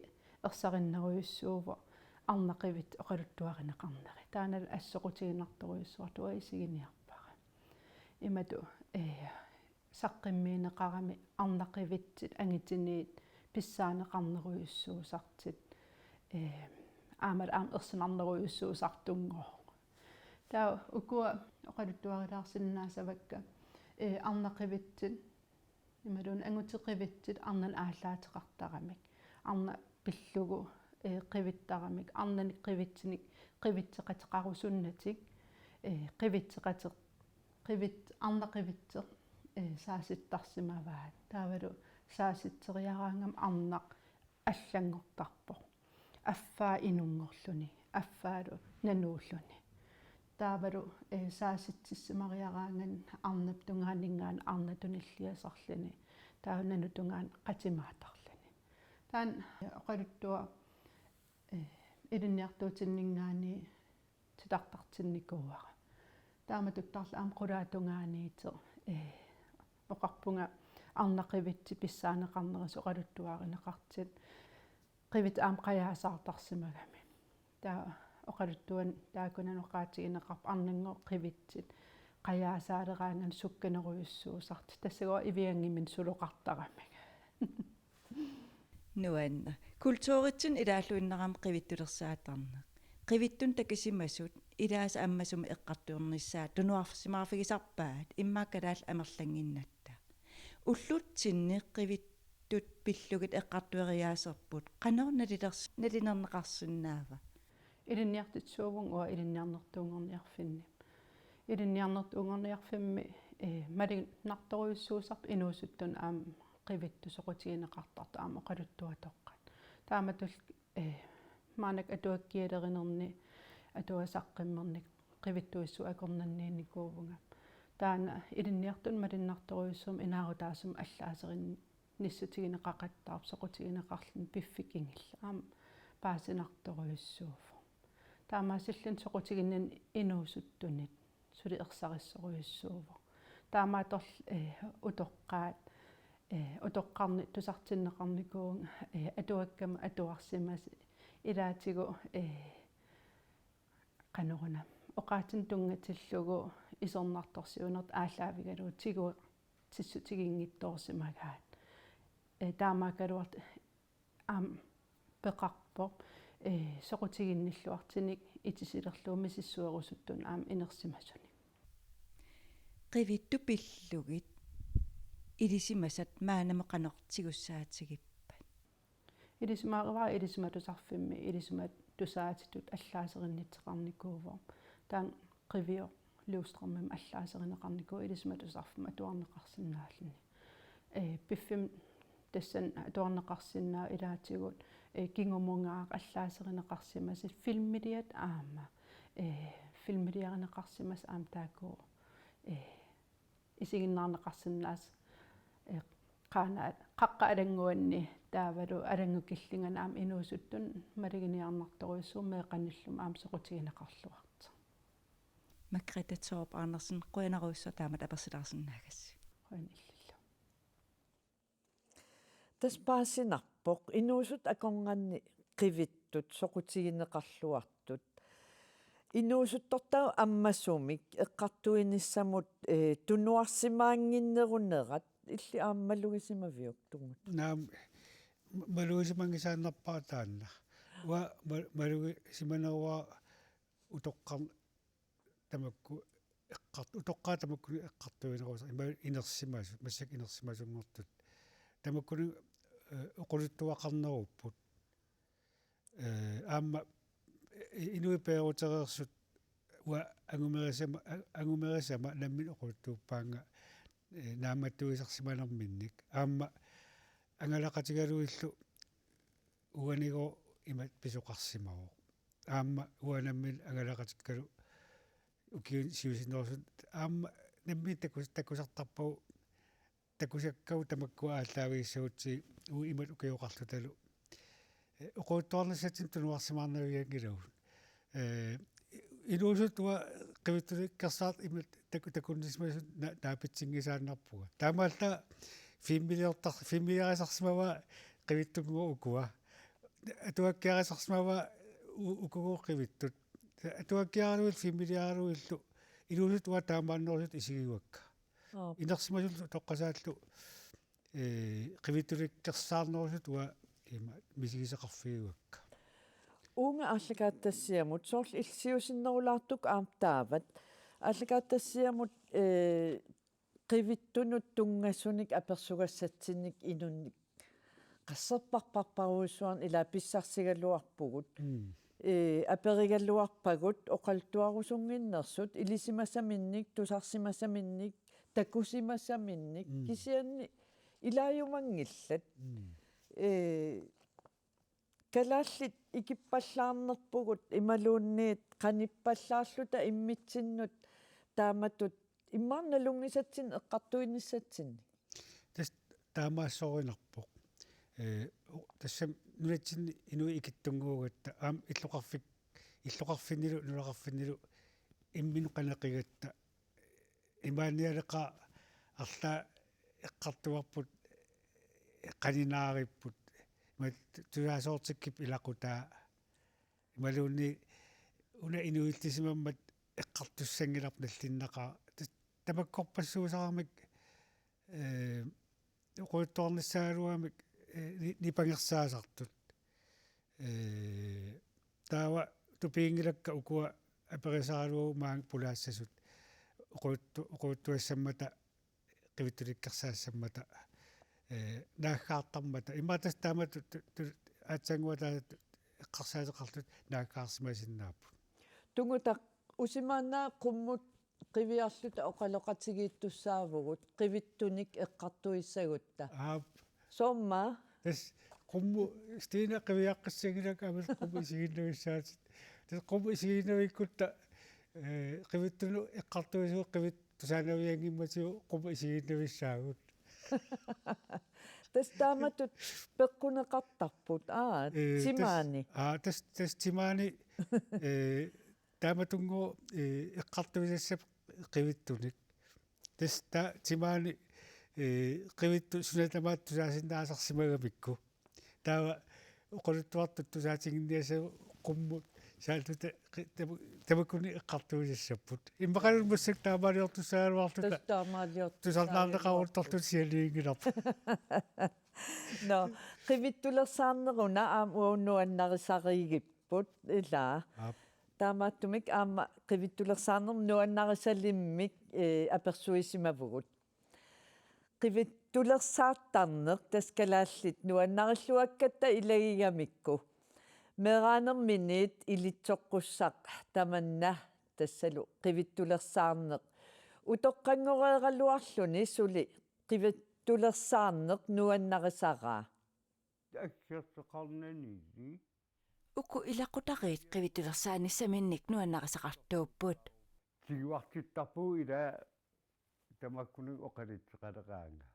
ersarinnerujussuuvoq arnat qivittut oqaluttuarineqarneri. Taannalu assoqutiginartorujussuartoq uanga isiginiarpara. Imatut, eh, saqqummiunneqarami arnat qivittut angutiniit pissaaneqarnerujussuusartut, eh, aammalu aamma ersinarnerujussuusartunngooq. Taava ukua oqaluttuarilaarsinnaassavakka, eh, arnat qivittut imaluunniit angutit qivittut arnanut aallaateqartaramik. Arnat pillugu, eh, qivittaramik. Arnanik qivitsunik qivitseqateqarusunnatik. Eh, qivitseqate-, qivit-, arnat qivitsoq, eh, saasittarsimavaat. Taavalu saasitseriaraangami arnaq allanngortarpoq. Affaa inunngorluni, affaalu nanuulluni. Taavalu, eh, saasitsissimariaraangami arnap tungaaninngaanniit arnaq tunilliasarluni. Taava nanutungaanik qatimaattarluni. Taanna, eh, oqaluttuaq, eh, ilinniartuutinninngaanniit titartartinnikuuara. Taamatuttaarlu aamma qulaatungaaniittoq, eh, oqarpunga arnat qivittut pissaaneqarnerisa oqaluttuarineqartut. Qivittut aamma qajaasaartarsimagami. Taava oqaluttuani taakkunani oqaatigineqarpoq arnanngooq qivittut qajaasaaleraanganik sukkanerujussuusartut. Tassagooq iviangiminnik suloqartaramik. Nuann'. Kulturitsinni ilaalluinnarami qivittulersaattarneq. Qivittunik takutissimasut ilaasa ammasumik eqqartornissaat tunuarsimaarfigisarpaat immaqa kalaallit amerlannginnatta. Ullutsinni qivittut pillugit eqqartueriaaserput qanoq nalilers-, nalilerneqarsinnaava? Ilinniartitsisuuvunga uanga ilinniarnertuunngorniarfinni. Ilinniarnertuunngorniarfimmi, eh, malunnartorujussuusarpoq inuusuttunut aamma qivittut soqutigineqartartut aamma oqaluttuatoqqat. Taamatullu, eh, maannakkut atuakkialerinerni atuagaq saqqummernikku qivittuissuit akornanniinnikuuvunga. Taanna ilinniartunut malunnartorujussuarmik inaarutaasumik allaaserinnissutigineqaqattaarpoq, soqutigineqarluni piffissap kingullermi aamma paasinartorujussuuvoq. Taamaasilluni soqutiginninneq inuusuttunit suli ersarissorujussuuvoq. Taamaattorli, eh, utoqqaat, eh, utoqqarnik tusartinneqarnikuuvunga, eh, atuakkama atuarsimasut ilaatigut, eh, qanoruna oqaatsinik tunngatillugu isornartorsiuinertut aallaavigalugu tiguassissutiginngitsoorsimagaat. Eh, taamaakkaluartoq aamma peqarpoq, eh, soqutiginnilluartunik itisilerlugu misissuerusuttunut aamma inersimasunik. Qivittut pillugit ilisimasat maannamut qanoq tigussaatigippata? Ilisimaarivara Ilisimatusarfimmi ilisimat tusaatitut allaaserinnittoqarnikuuvoq. Taanna Qivioq Løvstrømimik allaaserineqarnikuuvoq Ilisimatusarfimmi atuarneqarsinnaalluni. Eh, piffissami tassani atuarneqarsinnaavoq ilaatigut, eh, kingumut allaaserineqarsimasut filmiliat aamma, eh, filmiliarineqarsimasut aamma taakku, eh, isiginnaarneqarsinnaasut, eh, Qaanaat Qaqqat Alannguanni taavalu Alanngukillinganni aamma inuusuttunut maluginiarnartorujussuuvoq meeqqanillu aamma soqutigineqarluartoq. Margrethe Thorup Andersen, qujanarujussuaq taamatut apersilaarsinnaagassi. Qujanaq illillu. Tassa paasinarpoq inuusuttut akornanni qivittut soqutigineqarluartut. Inuusuttortaq ammasumik eqqartuinissamut, eh, tunuarsimaannginnerunerat illit aamma malugisimaviuk tungut? Naamik, ma-, malugisimanngisaannarpara taanna. Uanga ma-, malugisimaneruara utoqqarn-, tamakku eqqart-, utoqqaat tamakkuninnga eqqartuinerusarput, ima inersimasut, massakkut inersimasunngortut. Tamakkuninnga, eh, oqaluttuaqarnerupput. Eh, aamma, eh, inuit peerutereersut uanga angumerisama, a-, angumerisama nammineq oqaluttuuppaannga, eh, naammattuisarsimanerminnik. Aamma angalaqatigalugillu uanigooq ima pisoqarsimavoq. Aamma uanga nammineq angalaqatikkalu ukiuni siusinnerusukkut aamma nammineq takus-, takusartarpagut, takusakkagut tamakkua aallaavigissagutsigit uagut imatut ukioqarlutalu. Eh, oqaluttuarnissatsinnik tunuarsimaarnavianngilagut. Eh, inuusuttut uanga qivittunikkersaartut imatut taku-, takunnisimasut na-, naapitsinngisaannarpunga. Taamaallaat filmiliortar-, filmiliarisarsimavaa qivittunnguaq ukua. Atuakkiarisarsimavaa u-, ukugooq qivittut. Atuakkiaraluit filmiliaralugillu inuusuttut uanga taamaannerusuttut isigigakka. Aap. Inersimasullu toqqasaallu, eh, qivittunikkersaarnerusuttut uanga ima misigisaqarfigigakka. Uunga aallakaatitassiamut, soorlu illit siusinnerulaartukkut aamma taavat, aallakaatitassiamut, eh, qivittunut tunngasunik apersugassatsinnik inunnik qasserparparparujussuarnik ilaa pissarsigaluarpugut. Mm. Eh, aperigaluarpagut oqaluttuarusunnginnersut ilisimasaminnik, tusarsimasaminnik, takusimasaminnik, mm, kisianni ilaajumanngillat. Mm. Eh, kalaallit ikippallaarnerpugut imaluunniit qanippallaarluta immitsinnut taamatut immaqa nalunngisatsinnik eqqartuinissatsinnik. Tassa taamaassorinarpoq. Eh, o-, tassami nunatsinni inuit ikittunnguugatta aamma illoqarfik-, illoqarfinnilu nunaqarfinnilu imminut qanoq qigatta imaannialeqaaq arlaat eqqartugarput, qaninaaripput, imaattoq tusaasoortikkip ilaqutaa, imaluunniit una inuillisimammat eqqartussanngilarput nallinnaqaaq. Ta-, tamakkorpassuusaramik, eh, oqaluttuarnissagaluamik, eh, ni-, nipangersaasartut. Eh, taava tupiginngilakka ukua aperisaraluagut maanga pulaassasut oqaluttu-, oqaluttuassammata, qivittunikkersaassammata, eh, naaggaartarmata. Immaqa tassa taamatut tu-, tu-, aatsaannguaq taava eqqarsaateqarluta naaggaarsimasinnaapput. Tungutaq usimaannaat qummut qiviarluta oqaloqatigiittussaavugut qivittunik eqqartuissagutta. Aap. Soormi? Tassa qummut Stina qiviaqqissanngilakka aamma qummut isiginnavissaatit. Tassa qummut isiginnavikkutta, eh, qivittunut eqqartuisugut qivit-, tusaanavianngimmatigut qummut isigiinnavissaagut. Tassa taamatut peqquneqartarput, aa, ee, timaani. Aa, tassa, tassa timaani, ee, taamatunngooq, ee, eqqartuisassap qivittunik. Tassa ta-, timaani, ee, qivittut suna tamaat tusaasinnaasarsimagamikku. Taava oqaluttuartut tusaatiginniassagut qummut saalluta qi-, tamu-, tamakkuninnga eqqartuisassapput. Immaqaluunniit massakkut taamaaliortussaagaluarluta. Tassa taamaaliortussaagaluarput. Tusarnaarneqaruttorluta sialiinngilarput. Nå, qivittulersaarneruna aamma uagut nuannarisarigipput, ilaa. Aap. Taamaattumik aamma qivittulersaarnermut nuannarisalimmik, ee, apersuisimavugut. Qivittulersaartarneq tassa kalaallit nuannarilluakkatta ilagigamikku. Meeraanerminiit ilitsoqqussaq tamanna tassalu qivittulersaarneq. Utoqqanngoreeraluarluni suli qivittulersaarneq nuannarisaraa. Assersuqarnanili. Uku ilaqutariit qivittulersaanissaminnik nuannarisaqartuupput. Tiguartittarpugut ilaa tamakkuninnga oqalutseqaleraangat.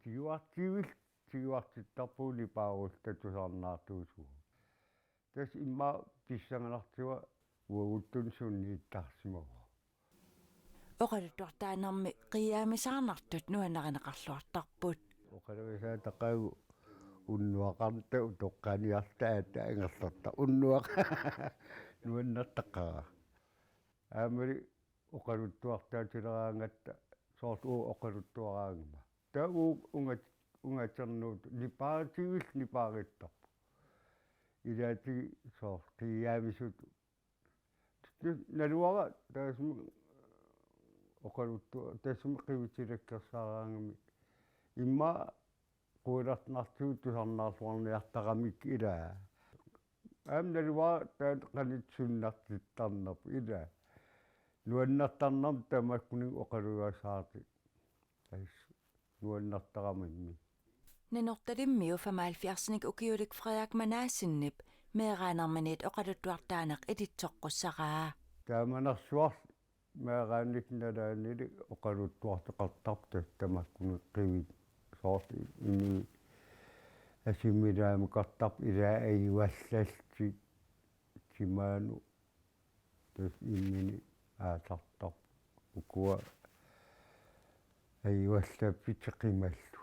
Tiguartiivik, tiguartittarpugut nipaarulluta tusarnaartuusugut. Tassa immaqa pissanganartiga uaguttunik sunniittarsimavoq. Oqaluttuartaanermi qiiaamisaarnartut nuannarineqarluartarput. Oqalugisaataqaagut unnuaqarnata utoqqaaniarta aatsaat angerlartarpoq unnuaq nuannertaqaaq. Aammali oqaluttuartaatileraangatta soorlu uagut oqaluttuaraangama. Taava uagut ungat-, ungaternuut nipaaritiivik nipaarittarpoq. Ilaatigut soorlu qiiaamisutut. Naluara taassuma oqaluttu-, taassuma qivitsilakkersaaraangami. Immaqa quilarnartigut tusarnaarluarniartaramik ilaa. Aamma naluara taanna qanoq sunnartittarnerput ilaa. Nuannertarnermik tamakkuninnga oqalugisaartut. Tassa nuannertaramimmi. Nanortalimmiu femoghalvfjerdsinik ukiulik Frederik Manassenip meeraanerminiit oqaluttuartaaneq ilitsoqqussaraa. Taamanersuarlu meeraanitta nalaanili oqaluttuartoqartarpoq tassa tamakkuninnga qivit soorlu inuit assimilaamukartarput ilaa ajuallallutik timaanut tassa immini aallartarput ukua ajuallappit qimallugit.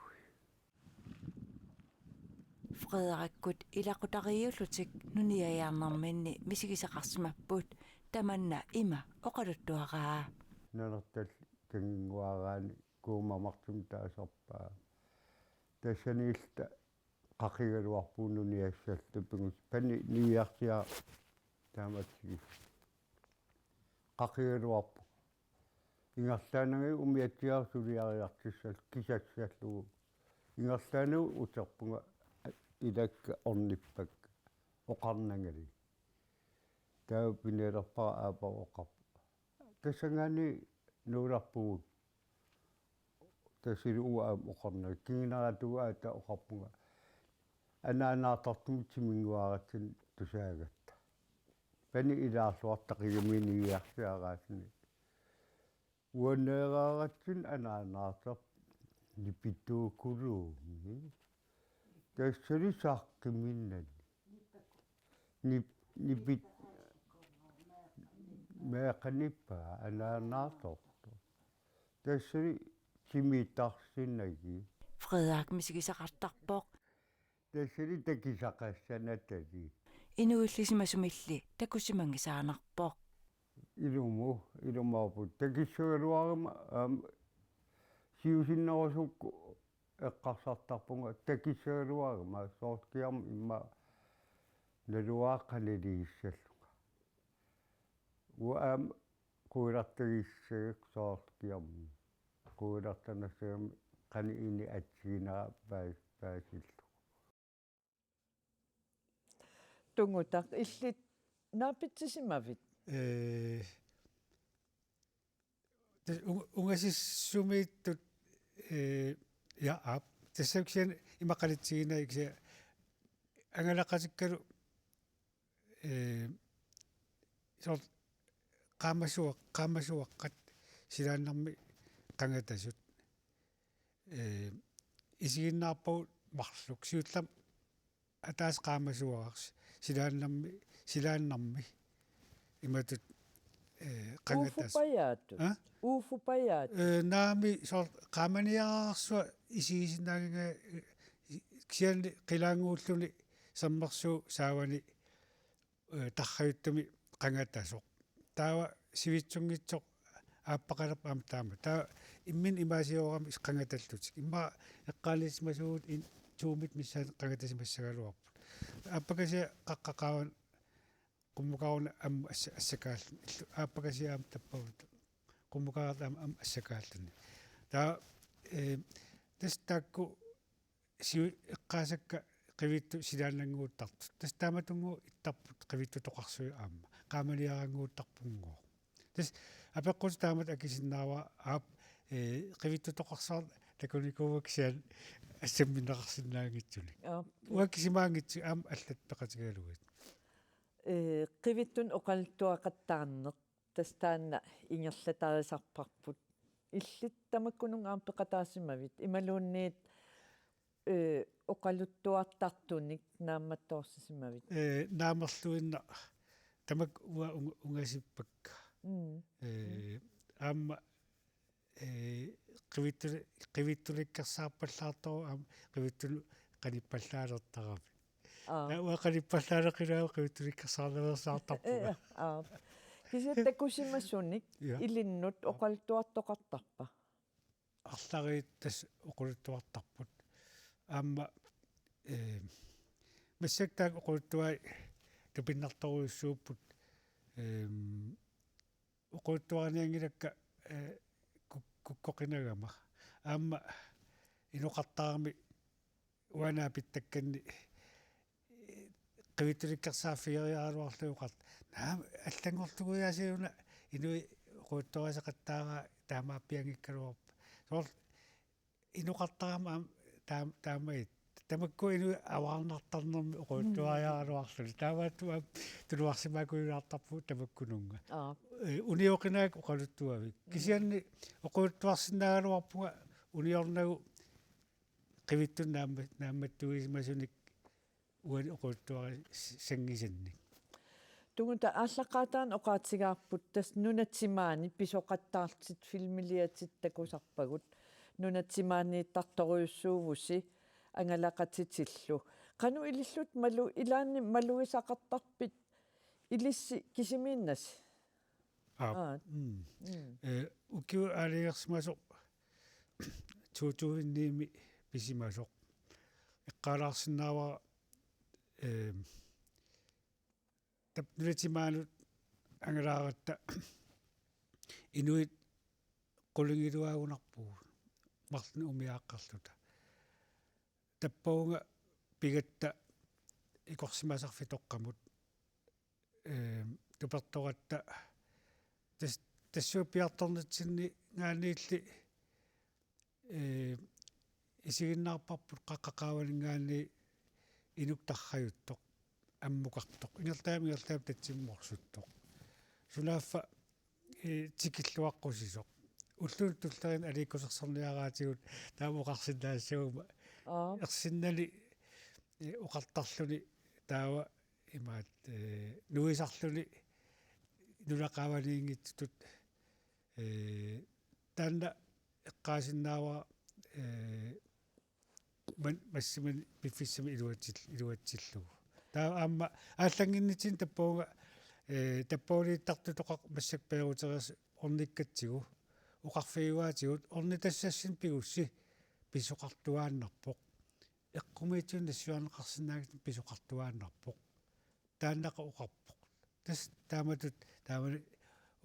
Frederikkut ilaqutariiullutik nuniajaarnerminni misigisaqarsimapput tamanna ima oqaluttuaraa. Nanortallip kanginnguaraani Kuuma Martimi taasarpaa. Tassaniilluta qaqigaluarpugut nuniassalluta pinngusut pani niiarsia taamatsigu. Qaqigaluarpugut. Ingerlaannanngilaq umiatsiaq suliariartissallugu kisassallugu. Ingerlaannaq uterpunga ilakka ornippakka oqarnanngilaq. Taava pinialerpara aappaa oqarpoq. Tassanngaanniit nuularpugut. Tassali uanga aamma oqarnanga. Kinguneratigut aatsaat oqarpunga. Anaanaartartumik timinnguaratsinnik tusaagatta. Pani ilaarluartaqigamiuk niiarsiaraasinik. Uanneeraaratsinnik anaanaartarpoq nipituukuluunniit. Tassali saqqummiinnarluni. Nip-, nipit-, meeqqat nipaat anaanaartartut. Tassali timiittarsinnagit. Frederik misigisaqartarpoq. Tassali takusaqassanatali. Inuullisimasumilli takusimanngisaannarpoq. Ilumoorpoq, ilumoorpoq. Takussagaluaruma, aamma siusinnerusukkut eqqarsartarpunga takussagaluaruma soorlu kiarmi immaqa naluara qanilissallunga. Uanga aamma quilartagissagakku soorlu kiarmi. Quilartanassagami qanoq ini atsiginera paas-, paasillugu. Tungutaq illit naapitsisimavit? Ee, tas-, u-, ungasissumiittut, ee, ja, aap. Tassa kisianni imaqqalitsiginaa kisianni angalaqatikkalu, ee, soorlu qaamasuaq-, qaamasuaqqat silaannarmi qangatasut. Ee, isiginnaarpagut marluk, siullermik ataaseq qaamasuaraq silaannarmi, silaannarmi imatut, ee, qangatasut. Uufupajaatut. Ha? Uufupajaatut. Ee, naamik, soorlu qaamaniarsuaq isigisinnaagaangat, ee, kisianni qilaannguulluni sermersuup saavani, ee, tarrajuttumi qangatasoq. Taava sivitsunngitsoq aappaqalerpoq aamma taama. Taava imminut imaasiorami qangatallutik. Immaqa eqqaaniisimasuugut in-, Zoomit missaani qangatasimassagaluarput. Aappakasiat qaqqat qaavanut, qummukaaruna ammut assa-, assakaalluni. Illu aappakasiat aamma tappavut. Qummukaartut aamma, ammut assakaalluni. Taava, ee, tassa taakku siu-, eqqaasakka qivittut silaannannguuttartut. Tassa taamatunnguuq ittarput qivittutoqarsuit aamma. Qaamaniarannguuttarpunngooq. Tassa apeqqutit taamatut akisinnaavara aap, ee, qivittutoqarsuarnik takunikuuakka kisianni assamminneqarsinnaanngitsunik. Aap. Uanga kisimaanngitsunik aamma allat peqatigalugit. Ee, qivittunik oqaluttuaqattaarneq. Tassa taanna ingerlatarisarparput. Illit tamakkununnga aamma peqataasimavit? Imaluunniit, ee, oqaluttuartartunik naammattoorsisimavit? Ee, naamerluinnaq tamakku uanga unga-, ungasippakka. Mm. Ee, aamma, ee, qivittu-, qivittunikkersaarpallaartoq aamma qivittunut qanippallaalertarami. Aa. Taava uanga qanippallaaleqilaarlunga qivittunikkersaarnaveersaartarpunga. Ee, aa. Kisianni takusimasunik Ja. ilinnut oqaluttuartoqartarpa? Arlariit tassa oqaluttuartarput. Aamma, ee, massakkut taakku oqaluttuai tupinnartorujussuupput, ee, oqaluttuarinianngilakka, ee, kuk-, kukkoqinagama. Aamma inoqartarami uanga naapittakkanni, ee, qivittunikkersaarfigeriaraluarlunga oqart-. Naamik, allanngorlugu aasiit una inuit oqaluttuarisaqattaarai taamaappianngikkaluarput. Soorlu inoqartarama aamma taam-, taamait. Tamakku inuit avaarnartarnermik oqaluttuariaraluarluni. Taamaattumik aamma tuluarsimaakujulaartarpugut tamakkununnga. Aa. Ee, unioqqinagakku oqaluttuavik. Mm. Kisianni oqaluttuarsinnaagaluarpunga uniornagu qivittunik naamma-, naammattuisimasunik uani oqaluttuarisanngisannik. Tungutta aallaqqaataani oqaatigaarput tassa nunat timaani pisoqattaarlutit filmiliatit takusarpagut. Nunat timaaniittartorujussuuvusi angalaqatitillu. Qanoq ilillutit malu-, ilaanni malugisaqartarpit ilissi kisimiinnasi? Aap. Aap. Mm. Mm. Ee, ukiut aalajangersimasoq to tusind ni-mi pisimasoq. Eqqaalaarsinnaavara, ee, tap-, nunat timaanut angalaaratta inuit qulingiluaagunarpugut marlunnik umiaaqqarluta. Tappavunga pigatta ikorsimasarfik toqqamut, ee, tupertoratta tas-, tassuuna piartornitsinninngaanniilli, ee, isiginnaarparput qaqqat qaavaninngaanniit inuk tarrajuttoq, ammukartoq. Ingerlaannaq, ingerlaannaq tatsimumorsuttoq. Sunaaffa, ee, tikilluaqqusisoq. Ulluni tulleriini aliikkusersorniaraatigut taama oqarsinnaassaguma. Aap. Ersinnani, ee, oqartarluni taava imaat, ee, nuisarluni nunat qaavaniinngitsutut, ee, taanna eqqaasinnaavara, ee, man-, massimanik piffissami iluatsil-, iluatsillugu. Taava aamma aallannginnitsinni tappavunga, ee, tappavaniittartutoqaq massakkut peerutereersoq ornikkatsigu, oqarfigiuaatigut ornitassassinnik pigussi pisoqartuaannarpoq. Eqqumiitsunik nassuiarneqarsinnaanngitsunik pisoqartuaannarpoq. Taannaqa oqarpoq. Tassa taamatut, taamani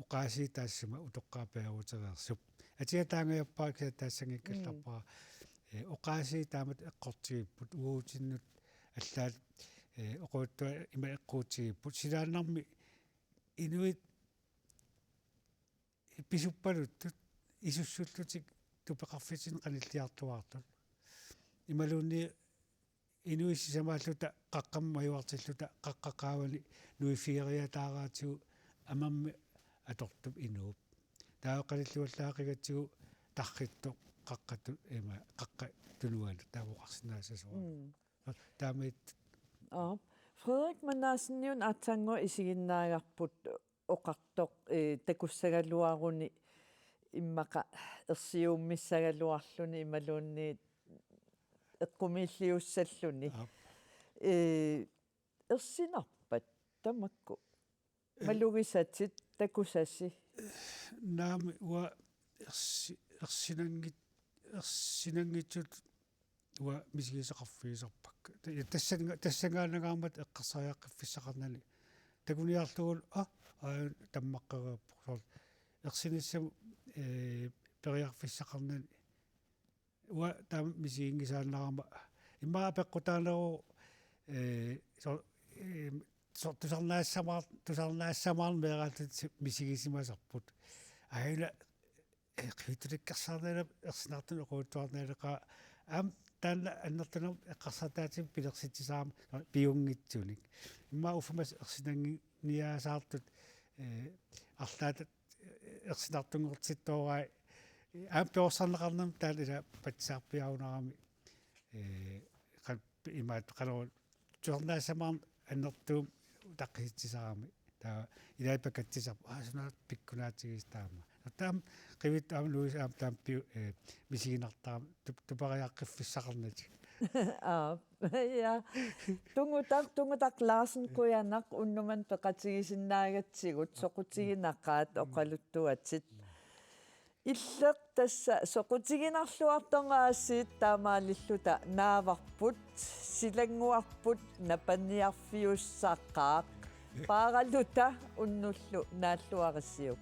oqaasii taassuma utoqqaat peerutereersoq. Atia taangajappara kisianni taassanngikkallarpara. Mm. Ee, oqaasii taamatut eqqortigipput, uagutsinnut allaat, ee, oqaluttuat ima eqquutigipput. Silaannarmi inuit pisuppaluttut isussullutik tupeqarfitsinni qanilliartuaartut. Imaluunniit inuit sisamaalluta qaqqamut majuartilluta qaqqat qaavani nuiffigeriataaraatigut amermik atortup inuup. Taava qanilliuallaaqigatigu tarrittoq qaqqat tu-, ima, qaqqat tunuanut taava oqarsinnaassasoq. Mm. Taamaat. Aa. Frederik Mannasseniuna aatsaannguaq isiginnaagarput oqartoq, eh, takussagaluaruni immaqa ersiummissagaluarluni imaluunniit eqqumiilliussalluni. Aap. Eh, ersinarpat tamakku. Eh. Malugisatit takusasi. Naamik uanga ersi-, ersinanngit-, ersinanngitsut uanga misigisaqarfigisarpakka. Ta-, tassannga-, tassanngaannangaarmat eqqarsariaqqiffissaqarnani. Takuniarlugu, aa, aa, tammaqqareerpoq. Soorlu ersinissamut, eh, periarfissaqarnani. Uanga taama misiginngisaannarama. Immaqa peqqutaaneruvoq, eh, soor-, eh, soor-, tusarnaassamaar-, tusarnaassamaarneq meeraalluta si-, misigisimasarput. Aajuna, eh, qivittulikkersaarniarama ersinartunut oqaluttuarniarama. Aamma taanna annertunermik eqqarsartaativimmi pilersitsisarami piunngitsunik. Immaqa uffa massakkut ersinannginiaasaartut, eh, arlaata, eh, ersinartunngortittoorai. Aamma perorsarneqarnermi taanna ila patsisarpiarunarami, eh, qan-, imaat qanoq tusarnaassamaarneq annertuumik utaqqisitsisarami. Taava ilai pakatsisarput, aa, suna pikkunaatigisoq taama. Taama qivittoq aamma Louise aamma taama piu-, eh, misiginartarami tup-, tupariaqqiffissaqarnatik. Aap. Ja. Tungutaq, Tungutaq Larsen, qujanaq unnuk manna peqatigisinnaagatsigut, soqutiginaqaat oqaluttuatit. Illeq tassa soqutiginarluartoq aasiit taamaalilluta naavarput, silannguarput, napanniarfiussaqaaq, paaraluta unnullu naalluarisiuk.